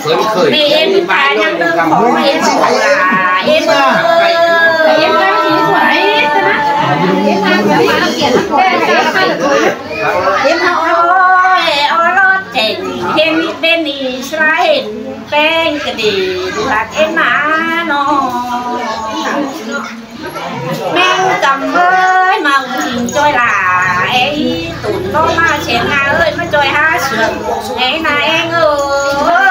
ເພິ່ນເຄີຍ ເອັມ ຕາຍັງເລີກຂໍເອັມ ເອັມ ເອີຍ ເອັມ ເອີຍ ເອັມ ເອີຍ ເອັມ ເອີຍ ເອັມ ເອີຍ ເອັມ ເອີຍ ເປັນນີ້ສະເຫັນແປ້ງກະດີ ຮັກເອັມມານ້ອງ ແມ່ງກຳເອີຍ ມາກິນຈ້ອຍຫຼາຍ ຕຸນກໍມາແຊງນາເອີຍ ມາຈ່ອຍຫາເຊື່ອງແອນາແອງເອີຍ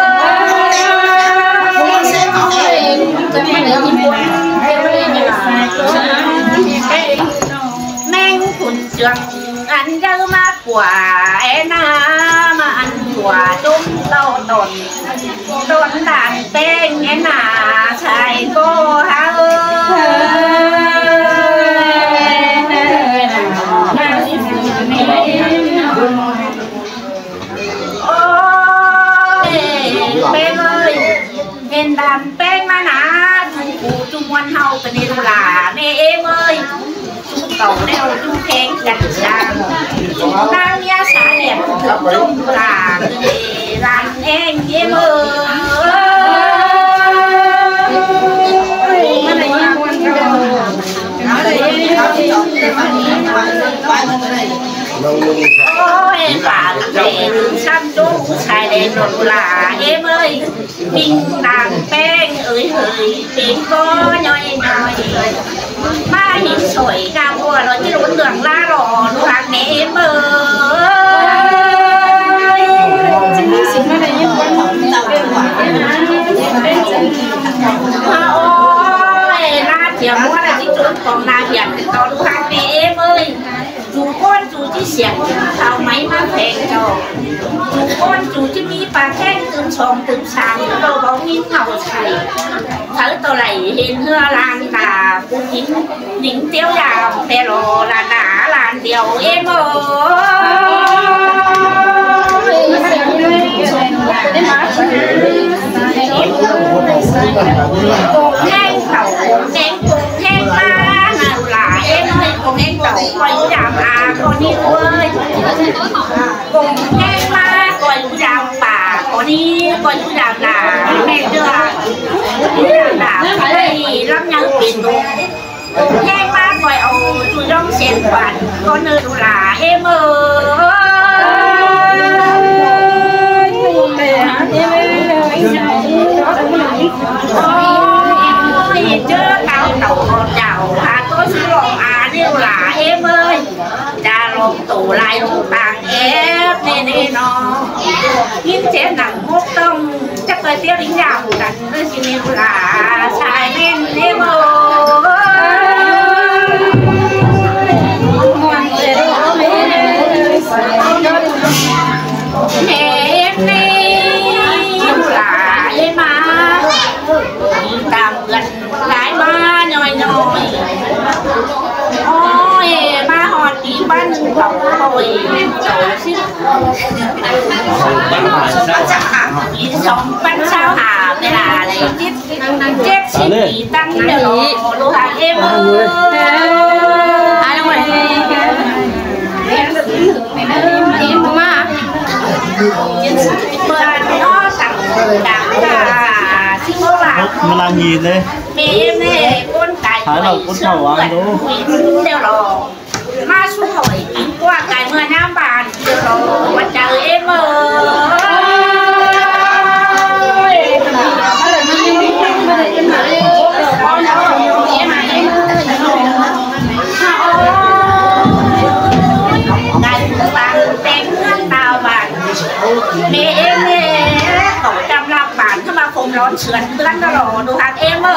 ແມ່ງຂຸນເຈືອງ ອັນເຢີມາກວ່າແອນາ ມາອັນກວ່າຈົມເຕົ້າຕອນ ຕອນດານແປ້ງແອນາ ຊາຍກໍຫາເອີຍ ໂອ້ຍ ແມ່ເອີຍ ເຫັນດານແປ້ງມາໜາ ຈຸມຜູ້ຈຸມມວນເຮົາກະເນໂນລາ ແມ່ເອມເອີຍ ຈຸມເກົ່າແລ້ວຈຸມແພງກັນຊ່າງ ນາງເມຍສາແດດຈຸມຈົມລາ ກະເນລານແອງເອມເອີຍ ໂອ້ຍ ປາກເປັນຊ້ຳຈົມຜູ້ຊາຍແລະໂນລາ ເອມເອີຍ ມິງຕາມແປ້ງເອີຍເຮີຍ ເປັນກໍຍ່ອຍໆ ມາເຫັນສອຍກາບົວ ລອຍຈະລຸນເຫຼືອງລາຫຼໍ ລູກຮັກແມ່ເອມເອີຍ ໂອ້ຍ ນາທຽມຫົວນາທີ່ຈຸນຂອງນາທຽມ ຕໍ່ລູກຮັກແມ່ເອມເອີຍ ຈູກ່ອນຈູຈິສຽງ ເຂົ້າໄມ້ມາແພງເຈົ້າ ຈູກ່ອນຈູຈິມີປາແທງຕື່ມສອງຕື່ມສາມ ໂຕເບົາມິນເອົາໃສ່ ເຂົາໂຕໄຫຼເຫັນເຮືອລານຕາ ປູກິນໜິງຕຽວຍາມ ແຕ່ລໍລານໜາລານດຽວເອມເອີຍ ແຮງເຂົ້າແຮງໂກງແຮງມາ ນາລາເອມເອີຍ ໂກງແຮງເຂົ້າ ຂ້ອຍຢູ່ດາມອາ ຂ້ອຍນີ້ເອີຍ ໂກງແຮງມາ ຂ້ອຍຢູ່ດາມປາ ຂ້ອຍນີ້ ຂ້ອຍຢູ່ດາມນາ ແມ່ເທື່ອ ຢູ່ດາມນາ ໄດ້ລຳຍັງເປັນໂຕ ໂກງແຮງມາ ຂ້ອຍເອົາຈຸຍອງເສັ້ນຫວານ ກໍເນີດູລາເອມເອີຍ ໂອ້ຍ ເຈີຕາວເຕົາເຈົ້າ ຫາໂຕຊື່ລອງອາເນວລາເອມເອີຍ ຈາລອງໂຕລາຍລູກຕ່າງແອບແນ່ໆ ເນາະ ຍິນແຈນໜັງໝົກຕ້ອງ ຈັກໄປຕຽວລິງຍາວກັນເດີຊິເນວລາ ຊາຍແມ່ນເນເບີ ມ່ວນເດີ ແມ່ເນວລາເອມາ ຕາມເພື່ອນ ຫຼາຍມາຍ່ອຍໆ ໂອ້ຍ ມາຮອດປີບ້ານເຂົາ ໂອ້ຍ ປີສອງພັນຊາວຫ້າ ເວລາໄດ້ເຈັດ ເຈັດສິບປີຕັ້ງແຕ່ລໍ ລູກເອີຍ ເອີ ອາ ລົງມາ ມາ ເປີດເນາະ ຕັ້ງ ຕັ້ງ ຕັ້ງ ສິບຫົກລ້ານ ມານັ່ງຍິນເດ້ ແມ່ແມ່ຄົນຕາຍ ຫາເຮົາຄົນເຖົ້າວ່າໂດ ແລ້ວລອ ມາສູ່ເຮົາໄດ້ກິນກວ່າກາຍເມືອຍາມບ້ານ ດຽວລອວ່າເຈົ້າເອເມີ ກາຍຜູ້ຕ່າງແຕ່ງເຮືອນຕ່າງບ້ານ ແມ່ເອເມີ ເຂົາຈຳລັບ ບ້ານເຮົາມາຄົມຮ້ອນເຊືອນເຮືອນຕະຫຼອດ ດູຮັກເອເມີ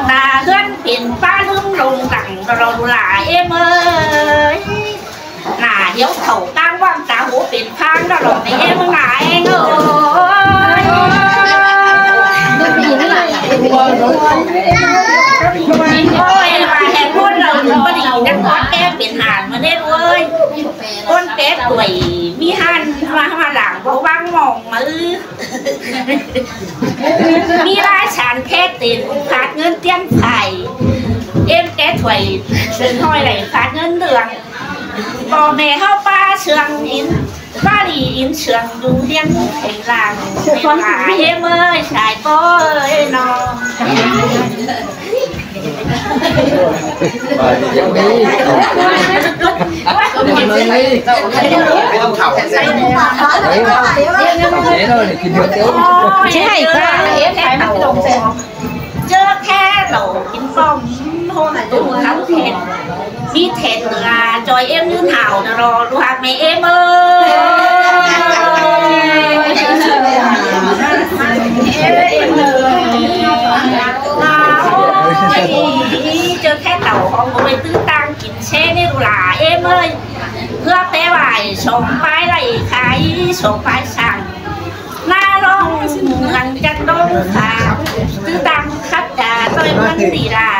ຕາເຮືອນເປັນຟ້າລຶ້ງລົງດັງຕະຫຼອດດູຫຼ້າເອເມີ ໜ້າດຽວເຂົ້າກາງວັງຕາໂຫເປັນພາງຕະຫຼອດເອເມີ ເອີຍ ໂອ້ຍ ວ່າແຮງຄົນເຮົາບໍ່ດີ ນັກກອດແກ້ເປັນຫານມາເດ້ເວີຍ ຄົນແປດຕົວຍ ມີຫັ້ນວ່າມາຫຼັງບໍ່ວາງມອງມື ມີລາຍສານແທ້ເຕັນ ຂາດເງິນຕຽນໄຟ ເອັມແຕ່ຖ້ວຍເຊີນຫ້ອຍໄຫຼ ຂາດເງິນເດືອນ ພໍ່ແມ່ເຮົາປາເຊື່ອງອິນ ວາລີອິນເຊື່ອງຢູ່ຮຽງເທິງລ່າງ ເວລາເອີຍເອີຍ ຊາຍກໍເອີຍນ້ອງ ຊິໃຫ້ກະເອັດໃຫ້ມັນລົງແຊ ເຈີແຄ່ເຫຼົ່າກິນປ້ອມໂຮມຕູ້ຄັນເທັນ ມີແທນເໜືອຈອຍເອັມຍືນຫາວນະລໍ ລູກຮັກແມ່ເອັມເອີຍ ເຈີແຄ່ເຫຼົ່າຂອງໂອຍຕື້ຕ່າງກິນເຊນີ້ ລູກຫຼາເອັມເອີຍ ເພື່ອແປໄວ້ສອງປາຍໄລ່ຂາຍສອງປາຍສ້າງ ນາລອງເມືອງຈັກດົງຂາ ຄືຕ່າງຄັດຈາໂດຍເມືອງສີລາ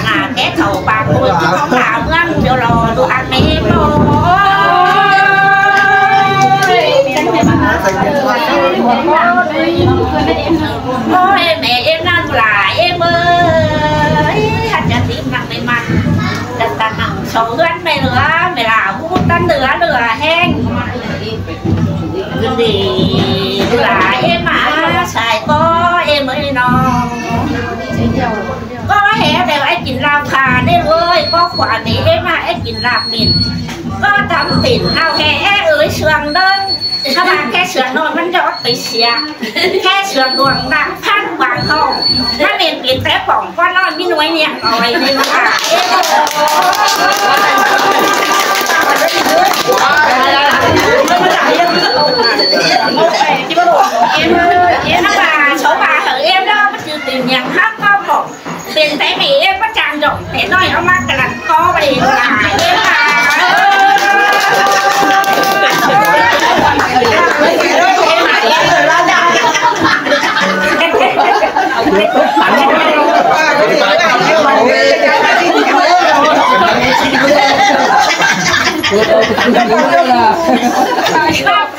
ໜ້າແກ່ເຂົ້າປາກໂກຍ ຄືຂອງຫຼາເມືອງດຽວລໍ ລູກອັກແມ່ເອັມໂອຍ ໂອ້ຍ ແມ່ເອັມນາລູກຫຼາເອັມເອີຍ ຮັກຈັນດີມັກໄດ້ມັກ ຈັນຕານັ່ງເຊົາເຮືອນແມ່ເຫຼືອ ແມ່ຫຼາຮູ້ຕັນເຫຼືອ ເຫຼືອແຮງ ຄືດີຫຼາຍເອມາຊາຍກໍເອມເອີຍນ້ອງ ກໍແຮແຕ່ວ່າໄອ້ກິນລາບຄາເດ້ເວີຍ ກໍຂວານີ້ເອມາໄອ້ກິນລາບເມັນ ກໍຕຳຕິນເອົາແຮເອີຍເຊື່ອງເດີ ຖ້າວ່າແຄ່ເຊື່ອງນ້ອຍມັນຍອດໄປເສຍ ແຄ່ເຊື່ອງຫຼວງນາງພັນກວ່າເຮົາ ຖ້າເມັນເປັນແຕ່ປ່ອງ ວ່ານ້ອຍມີໜ່ວຍນຽງເອົາໄວ້ໃນໂລກາ ເອັມ ເອັມ ເອັມ ເອັມ ເອັມ ເປັນແຕ່ແມ່ເອັມປະຈານດອກ ແຕ່ນ້ອຍເອົາມາກະລັນກໍໄປເອງວ່າ ເອັມວ່າ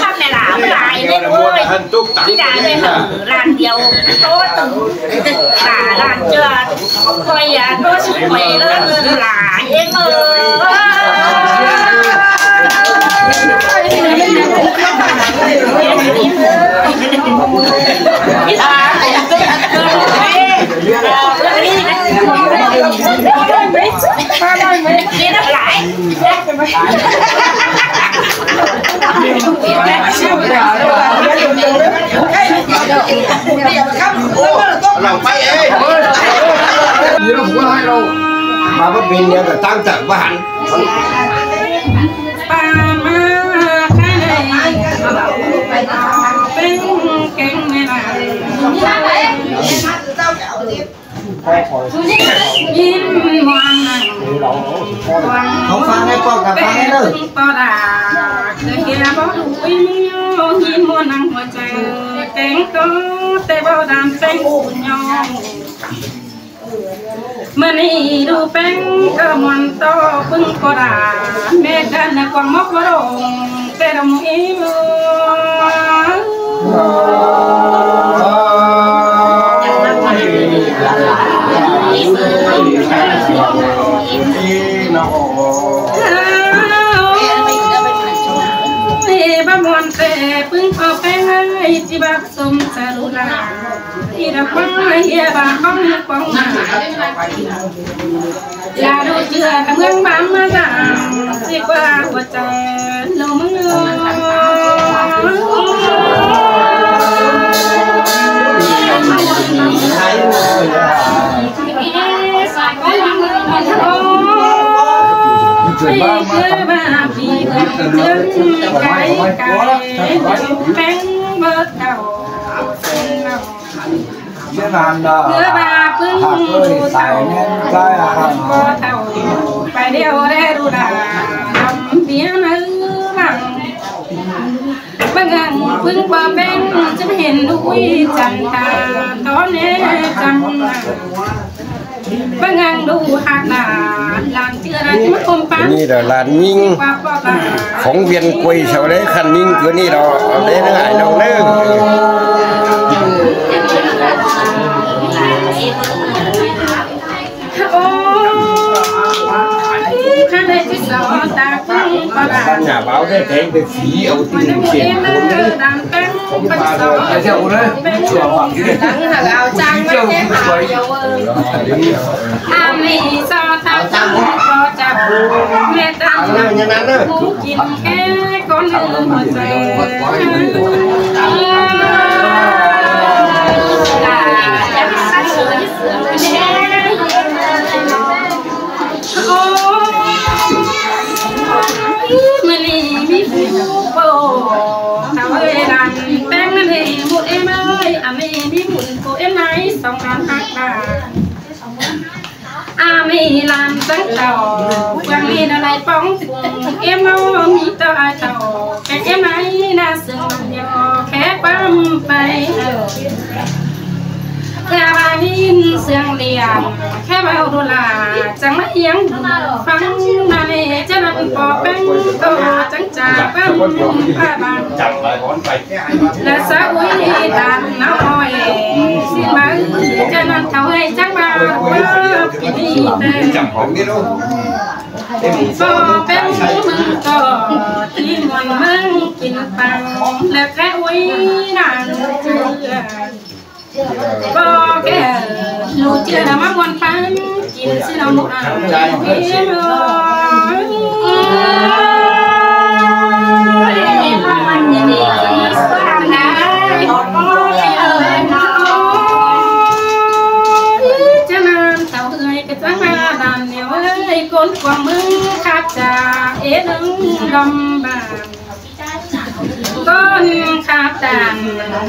ຄຳແມ່ຫຼາວຫຼາຍເດ້ເວີຍ ທີ່ດາໄດ້ເຫັນລ້ານດຽວໂຕຕຶງ ຫຼານເທື່ອ ຂ້ອຍຢາກໂຕຊຸມໄປເລີຍເງິນຫຼາຍເອີຍ ຫຼາຍ ເຮົາໄປເອງ ເຮົາບໍ່ໃຫ້ເຮົາມາບໍ່ເປັນຫຍັງກໍຕັ້ງໃຈບໍ່ຫັນ ປາມາໄທເປັນແກງແມ່ນາ ຍິນມ່ວນນັ່ງ ເອົາຟັງໃຫ້ປອກກັບຟັງໃຫ້ເດີ ປອດາ ເຄີຍເຮັດບໍ່ຮູ້ອີ່ມີ ຍິນມ່ວນນັ່ງຫົວໃຈ ແກງໂຕແຕ່ເວົ້າດາມແປ້ງບຸນຍອງ ມື້ນີ້ດູແປ້ງກໍມ່ວນໂຕ ປຶ້ງປອດາ ແມ່ກັນນະກວາງໝອກບໍ່ລົງ ແຕ່ດອກໝູອີເອີຍ ເອີຍ ບໍ່ມ່ວນແຕ່ປຶ້ງເອົາແປ້ງໃຫ້ຈິບາສົມສະລຸລາ ທີ່ດອກໄມ້ເຮຍບາຂອງກອງມາ ຢ່າດູເຊື່ອເມືອງບາງມາສາມ ຊິກວ່າຫົວໃຈໂລມເອີຍ ໂອ້ຍ ຄືວ່າພີ່ເພິ່ນເຈີນໄກໄກ ແມ່ງເບີດເກົ່າເປັນເຫຼົ່າ ເວລາປຶ້ງສາຍແມ່ນໃຈ ບໍ່ເທົ່າ ໄປດຽວແລດູລາ ເປັນໃນຫຼັງ ບາງອັງປຶ້ງບໍ່ເປັນ ຈະເຫັນລຸຍຈັນຕາ ຕອນແນຈັນ ບາງອັງດູຮັກຫຼານ ຫຼານເຈື່ອລານທີ່ມາຄົມປາ ນີ້ລະຫຼານຍິງຂອງວຽງກວຍເຊົາເດ້ ຄັນຍິງຄືນີ້ດອກ ເອົາເດ້ເດີອ້າຍນ້ອງເດີ. ໂອ້ຍ ຄັນໄດ້ຕິດຕໍ່ຕາ ບ້ານຫຍ້າບ່າວແທ້ແທ້ ໄປສີເອົາຕີນເສດໂພນເດີ ຕາມແປ້ງ ໄປເອົາເຈົ້າເດີ ເອົາຈານມາແກ້ ອັນນີ້ຊອດທາງກໍຈະແມ່ຕາ ເອົາເດີ ຢ່ານັ້ນເດີ ຜູ້ກິນແກ່ຄົນໜຶ່ງຫົວໃຈ ໂອ້ຍ ມື້ນີ້ມີບຸນໂອ້ ເຮົາເອີຍ ຫຼານແປ້ງນັ້ນເອງ ບຸນເອມເອີຍ ອັນນີ້ມີບຸນໂອ້ ເອມນາຍສອງລ້ານຫ້າບາດ ອາມີຫຼານຕັ້ງເຕົາ ເບື້ອງນີ້ນະໄລປ່ອງ ເອມເອີຍ ມີເຕົາອາຍເຕົາ ແຕ່ເອມນາຍນາເຊື່ອງດຽວ ແຄ່ຄວາມໄປ ແຄ່ວ່າຍິນສຽງລຽນ ແຄ່ເວົ້າດູລາ ຈັ່ງມາອຽງຫູຟັງນາເນ ຈະນັ້ນປໍແປ້ງໂຕ ຈັ່ງຈາກບ້ານປ່າບ້ານ ລະສະອຸຍຕານນ້ອຍ ຊິມາ ຈະນັ້ນເທົ່າໃດຈັກມາ ປີນີ້ແຕ່ ບໍ່ເປັນເມືອງກໍທີ່ມ່ວນເມືອງກິນປັງ ແລະແຄ່ອຸຍນາງເຈື່ອ ກໍແກ່ຮູ້ເຈື່ອນຳມາມ່ວນປັນ ກິນຊິລະໝູອາ ໃຈ ເອີຍ ຈະນານເຕົາເອື້ອຍ ກະຈັ່ງວ່າດານແນວເອີຍ ຄົນຂວາງມືຂາດຈາກເອເລິງດອມບານ ຕົ້ນຂາດຕານ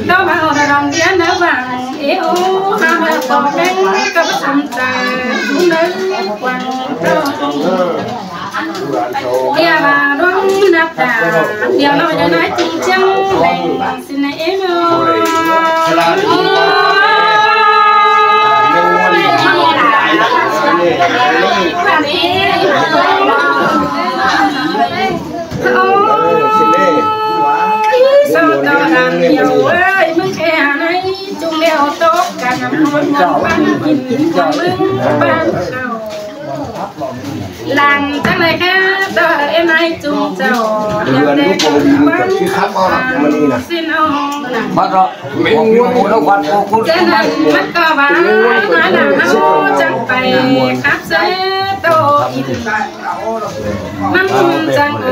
ດອກເອົາດອກດຽນນະຫວັງ ເອໂອ ຫາມາປອກແມ່ງກັບສົມໃຈ ເດີນກວ້າງ ເອີ ຢ່າວ່າດວງໜ້າຕາ ດຽວນ້ອຍໄດ້ນາຍຈິງຈັງ ແບ່ງ ຊິນະເອໂນ ໂອ້ຍ ສາວຕານດຽວເອີຍ ມຶງແຄ່ໃນຈຸງແລ້ວຕົກກັນ ນຳນອນນຳປັນກິນ ນຳເບິ່ງບ້ານເຮົາ ຫຼັງຈາກນັ້ນແຄ່ຕໍ່ເອນາຍຈຸງເຈົ້າ ເດືອນລູກບໍ່ມີເງິນກໍຊິຂັບເອົາລະມື້ນີ້ນະ ຊິນ້ອງ ມາເນາະ ເປັນຢູ່ນະວັດຂອງຄຸນ ຈາກນັ້ນມັນກໍວ່າມານຳເຮົາຈັ່ງໄປຂັບເສໂຕອີກ ມັນຈັ່ງອ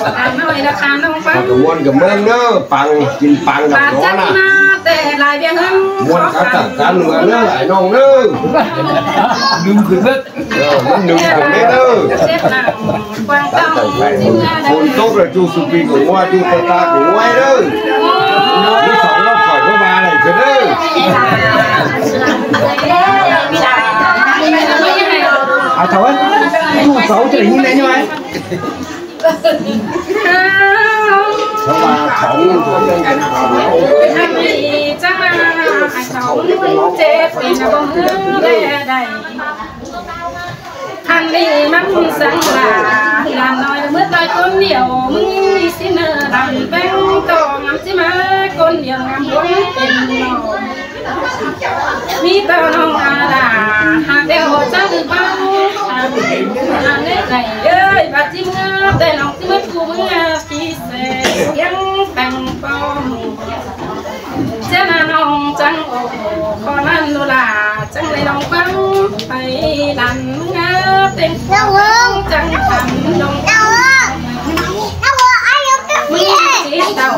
ອກອັນນ້ອຍລະຄານ້ອງຟັງ ເອົາກະມ່ວນກະເມືອງເດີ ປັງ ກິນປັງກັບໜໍນະ ແຕ່ຫຼາຍວຽງເງິນ ມ່ວນຄັກກັນເມືອງເດີ ອ້າຍນ້ອງເດີ ດຶງຂຶ້ນເດີ ເອີ ມັນດຶງຂຶ້ນເດີ ຝົນຕົກລະຈູສຸປີກງົວ ຈູຕາຕາກງົວເດີ ມີສອງລອບຂ້ອຍບໍ່ວ່າໄດ້ເດີ ອາ ເຖົ້າເອີຍ ຢູ່ເຂົາຈະໄດ້ຍິນໄດ້ຍັງໄງ ເຂົາວ່າເຂົາ ອັນນີ້ຈັ່ງວ່າເຂົາເຈັບເປັນບໍ່ເມືອແລໃດ ອັນນີ້ມັນສັງວ່າ ຫຼານນ້ອຍເມືອຕາຍຄົນດຽວ ມຶງມີຊິເນີດຳແປ້ງຕອງ ຊິມາຄົນດຽວງາມບົນເປັນນ້ອງ ມີແຕ່ນ້ອງອາດາ ຫາແຕ່ຫົວໃຈຄືເກົ່າ ອັນນີ້ໃດເອີຍ ວ່າຊິເມືອແຕ່ນ້ອງຊິເມືອຄູ່ເມືອທີ່ແສນ ຍັງແຕ່ງປ້ອມ ເຈົ້ານານ້ອງຈັງໂອ ຂໍນັ້ນໂນລາ ຈັ່ງໄດ້ນ້ອງຟັງໄປ ລັນເງາເຕັງ ນ້ອງເອີຍ ຈັງທັນນ້ອງ ນ້ອງເອີຍ ນ້ອງເອີຍ ອາຍຸ ມີຊິເຕົ້າ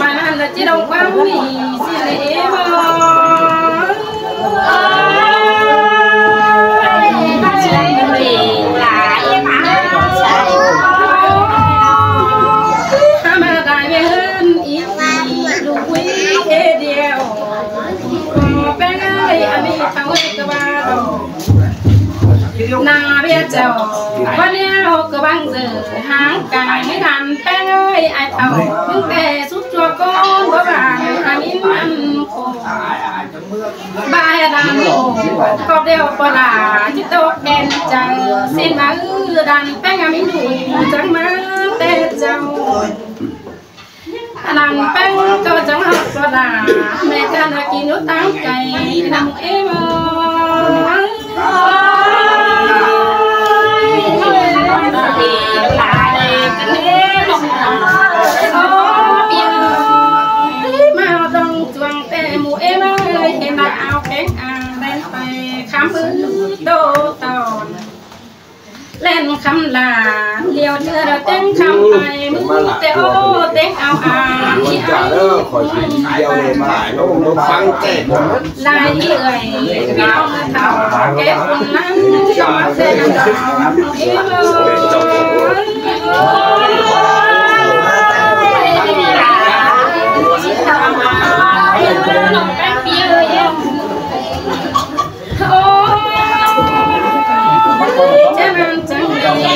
ປານນັ້ນລະຈິດອງຄວາມມີຊິເລມອ ທຳມະດາເງິນອີກ ລູກວິເອດຽວ ແປ້ງເອີຍ ອັນນີ້ເຂົາເອີ້ນກະວ່າດອກ ໜ້າເບຍເຈົ້າ ວັນແນວກະບັງເຈີ ຫາງກາຍໃນນັ້ນແປ້ງເອີຍ ອາຍເຖົ້າ ມຶງແຕ່ສຸດຊົ່ວໂກນ ບໍ່ບານຫາມິນອັນໂຄ ບາຍດານໂອ ກອບດຽວປະຫຼາ ຈິດໂຕແກ່ນຈັງ ຊິນມາອື່ດດານແປ້ງອາມິນດູ ຈັງມາແຕ່ເຈົ້າ ອັນນັ້ນແປ້ງກໍຈັງຮັກກໍລາ ແມ່ກະນະກິນຢູ່ຕາມໄກນຳເອມອ ທຳມະດາ ຄຳລາ ຫຼຽວເທື່ອແຕ່ງຄຳໄປ ມື້ແຕ່ໂອແຕ່ງເອົາອາທີ່ອາຍ ຂ້ອຍຊິດຽວມາ ລົງຟັງແຕ່ ຫຼາຍເອື້ອຍ ພີ່ນ້ອງເຖົ້າແກ່ຄົນນັ້ນ ຈະມາແຊນຳເອີຍ ໂອ້ຍ ຈະນັ້ນຈັ່ງໃດ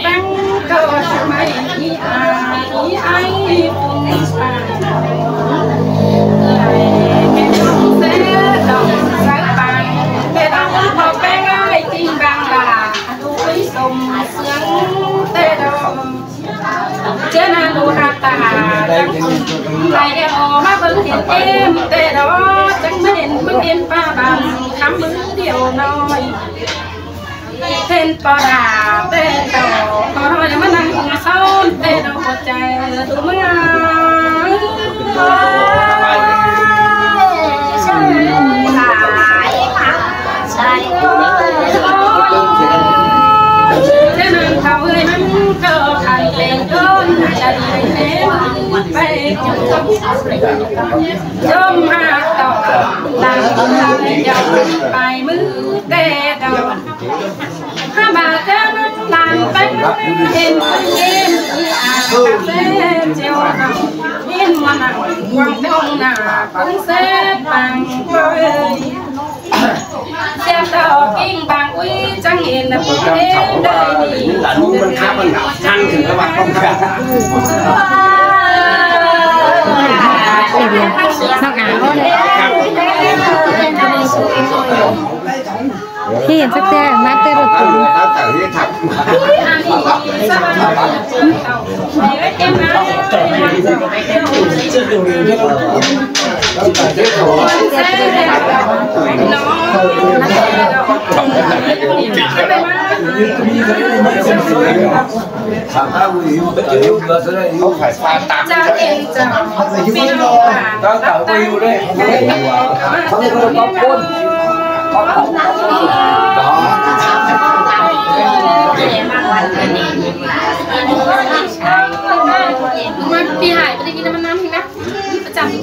ຕັ້ງກໍສະໄໝ ອີອາ ອີໄອ ປຸງປາ ເອື້ອຍແມ່ນ້ອງແຊດອກສາຍປາງ ແຕ່ດອກພໍແປ້ງອ້າຍຈິງບາງຫຼ້າ ດູໄປສົມເຊື່ອງແຕ່ດອກ ເຈ້ນາລູຮາຕາ ຈັ່ງໃດແດ່ອອກມາເບິ່ງເຫັນເອມແຕ່ດອກ ຈັ່ງມາເຫັນເບິ່ງເຫັນປ້າບາງ ຄຳມືດຽວນ້ອຍ ເຫັນປໍດາແຕ່ດອກ ຂໍຮອຍມານັ່ງຊອນແຕ່ດອກ ຫົວໃຈດູເມືອງ ສຽງດອກກິ່ງບາງອຸ້ຍ ຈັ່ງເຫັນນະເພິ່ນເດ້ ຫຼານໜຸ່ມມັນຄັບມັນຫັ້ນຂຶ້ນລະຫວ່າງກອງ ເຫັນສັກແຕ່ມາແຕ່ລົດ ເຂົາຂາຍປາຕາມ ຈາກເອັນຈາ ເຂົາເຈົ້າບໍ່ຢູ່ເດ້ ເຂົາເອີ້ນວ່າປັບປຸງ ມັນປີຫາຍໄປໄດ້ກິນນ້ຳມັນນ້ຳອີກນະ ປະຈຳ ມີ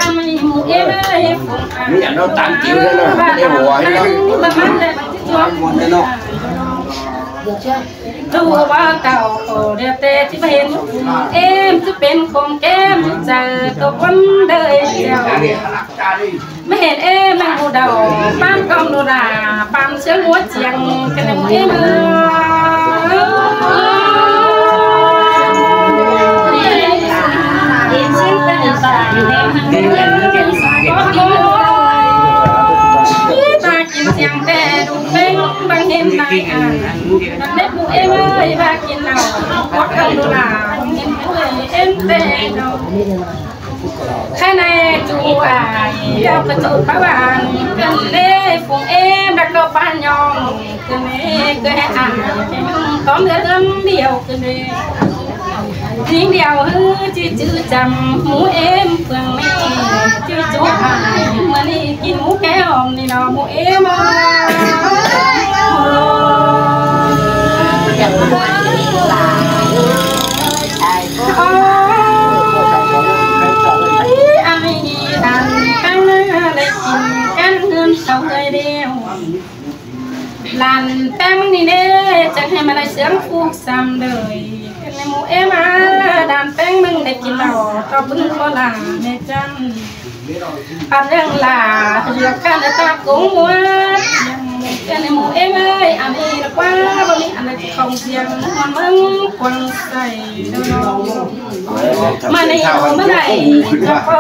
ອັນເຮົາຕາມຈິວເດີເນາະ ບໍ່ໄດ້ຫົວເນາະ ມ່ວນເນາະ ຮູ້ວ່າເຈົ້າກໍແລ້ວແຕ່ຊິມາເຫັນ ເອັມຊິເປັນຂອງແກ້ມໃຈຕົວຄົນເດີເຈົ້າ. ແມ່ນເອ ແມ່ນຜູ້ເດົາ ປານກອງໂນລາ ປານເຊືອງຫົວຈຽງ ກັນແນມເອເອີຍ ຕາກິນສຽງແຕ່ດຸເປັງ ບັງເຫັນນາຍອາ ກັນແນມຜູ້ເອເອີຍ ວ່າກິນເຫຼົ້າ ກອງໂນລາ ບັງເຫັນເອເອີຍ ເອັນແຕ່ເນາະ. ຂະແນນຈູອ້າຍ ດຽວກະຈູປະຫວານ ເກີນເດ້ ຝູງເອ ດັກກະປານຍອງ ເກີນເດ້ ເກີນໃຫ້ອາຍ ຕອນເດືອນດຽວ ເກີນເດ້ ຍິງດຽວ ຮື ຈື່ຈື່ຈຳ ໝູເອມ ເຟືອງແມ່ ຈື່ຈູອ້າຍ ມື້ນີ້ກິນໝູແກ້ວ ນີ້ເນາະ ໝູເອມ ໂອ້ຍ ອັນນີ້ອັນຕັ້ງໜ້າໄດ້ກິນກັນເຮືອນເຊົາເອີຍແລ້ວ ຫຼານແປ້ງນີ້ເດ້ ຈັ່ງໃຫ້ມາໄດ້ເຊື່ອງຜູກຊ້ຳເລີຍ ເປັນໝູເອມາ ດານແປ້ງມຶງໄດ້ກິນເຫຼົ້າ ຕໍ່ບຶງບໍ່ລາແມ່ຈັນ ອັນເລື່ອງລາວເລື່ອງການຕາກົງມວນ ເປັນໝູເອມເອີຍ ອັນນີ້ລະກວ່າ ບໍ່ມີອັນໃດຂອງສຽງມ່ວນເມືອງກວ້າງໃສເດີ ມາໃນເຮົາມາໄດ້ກໍພໍ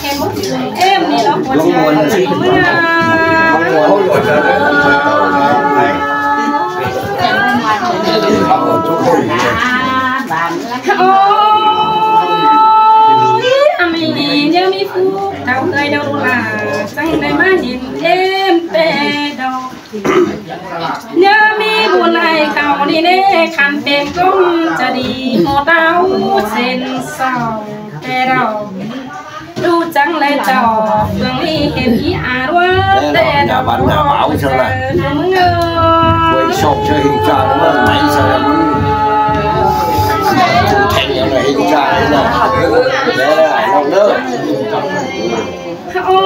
ເຫັນໝູເອມນີ້ລະ ຄວນເມືອງ ໂອ້ຍ ອາມີ ຍັງມີຜູ້ເຖົ້າເອື້ອຍດອກລູກຫຼານ ຈັ່ງໄດ້ມາເຫັນເອມແຕ່ດອກ ຍັງມີບຸນໃຫ້ເຂົານີ້ເດ້ ຄັນເປັນຄົນຈະດີ ໂຫດເອົາເສັ້ນສອງແຕ່ດອກ. ຮູ້ຈັ່ງແລເຈົ້າ ເບື້ອງນີ້ເຫັນອີອາດວ່າແຕ່ດອກເຈົ້ານະ ເອີ ເມືອງເອີຍ ຄວາຍຊອກເຈີເຫັນຈາງເມືອງໄໝຊະລະ ແທງເອົານະເຫັນຈາງນະ ເອີ ແລ້ວນ້ອງເດີ. ໂອ້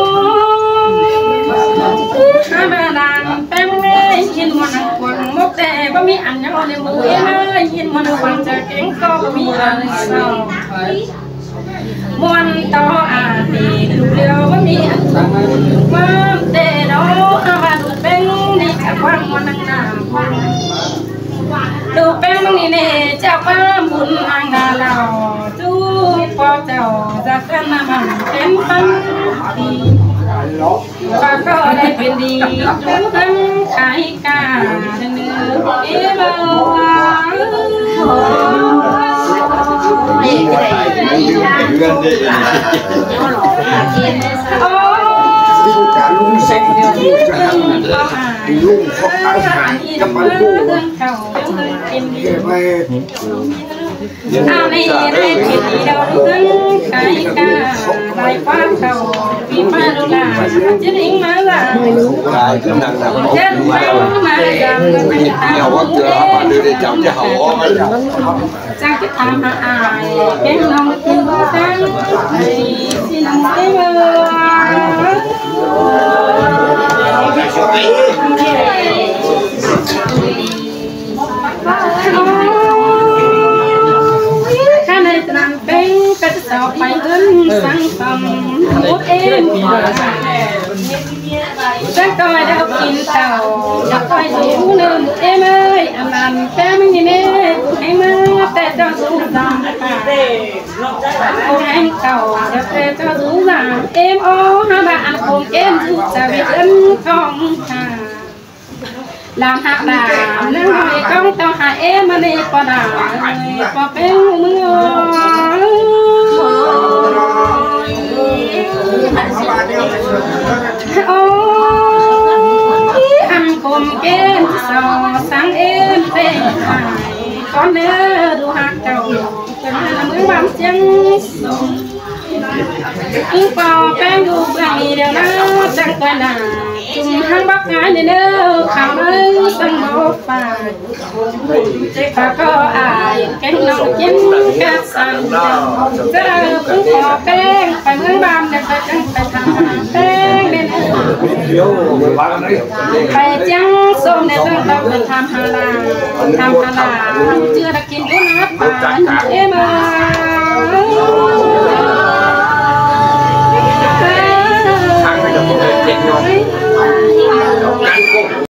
ທຳມະດາແປ້ງເອີຍ ຍິນມ່ວນນຳຄວາມມົກແຕ່ບໍ່ມີອັນຍອມໃນມື້ເອີຍ ຍິນມ່ວນນຳຄວາມຈະເກັ່ງກໍບໍ່ມີອັນເສົ້າ ມ່ວນຕໍ່ອາທິດ ລູກດຽວບໍ່ມີອັນຈະຄວາມແຕ່ດອກ ຫາວ່າລູກແປ້ງນີ້ຈະຄວາມມ່ວນນຳນາມ ລູກແປ້ງນີ້ແນ່ ຈະຄວາມບຸນອັງນາເລົ່າ ຈູ່ພໍ່ເຈົ້າຈະເຄື່ອນນຳມັນເປັນພັນປີ ປາກໍໄດ້ເປັນດີ ດູເຮືອນຂາຍກາເດີເອີຍ ເອີ ຂ້າໃນຕະນາມເປັງກໍຈະເຂົ້າໄປເອີ້ນສັ່ງສອນໝູເອັມ ເຊິ່ງກໍໄດ້ກິນເຂົ້າ ຈະຄ່ອຍຢູ່ເນີໝູເອັມເອີຍ ອຳນານແຕ່ມື້ນີ້ແມ່ ໃຫ້ມາແຕ່ເຈົ້າສູ່ສາມປາກ ແຫ່ງເກົ່າ ແຕ່ເຈົ້າສູ່ສາມເອັມ ໂອ ຫາວ່າອັນຄົງເອັມຢູ່ຈະເປັນຂອງຂ້າ ລາມຫາກດາມ ນາງນ້ອຍກອງເຈົ້າຫາເອມະນີປະດາ ເອີຍ ປະເປັນເມືອງ ໂອ້ຍ ອັນຄົມເກນຊໍສັງເອມເຕຫາຍ ກ່ອນເດີດູຮັກເຈົ້າ ເປັນເມືອງບາງຈຽງ ຄືເປົ່າແປ້ງຢູ່ເບື້ອງນີ້ແລ້ວນະ ຈັ່ງກ່ອຍນາ ຈຸ່ມຮັງບັກຫາຍເດີ ຄຳເອີຍ ສັງບໍ່ຝາກ ຂ້າກໍອາຍ ແກງນ້ອງກິນກະສັນ ຈະເອົາຜູ້ຂໍແປ້ງ ໄປເມືອງບາມແລ້ວ ຂ້ອຍຈັ່ງໄປຖາມຫາແປ້ງເດີ ໄປຈຽງສົມແລ້ວ ຂ້ອຍໄປຖາມຫາຫຼານ ຖາມຫາຫຼານ ເຈື່ອລະກິນຢູ່ນະປານເອມາ.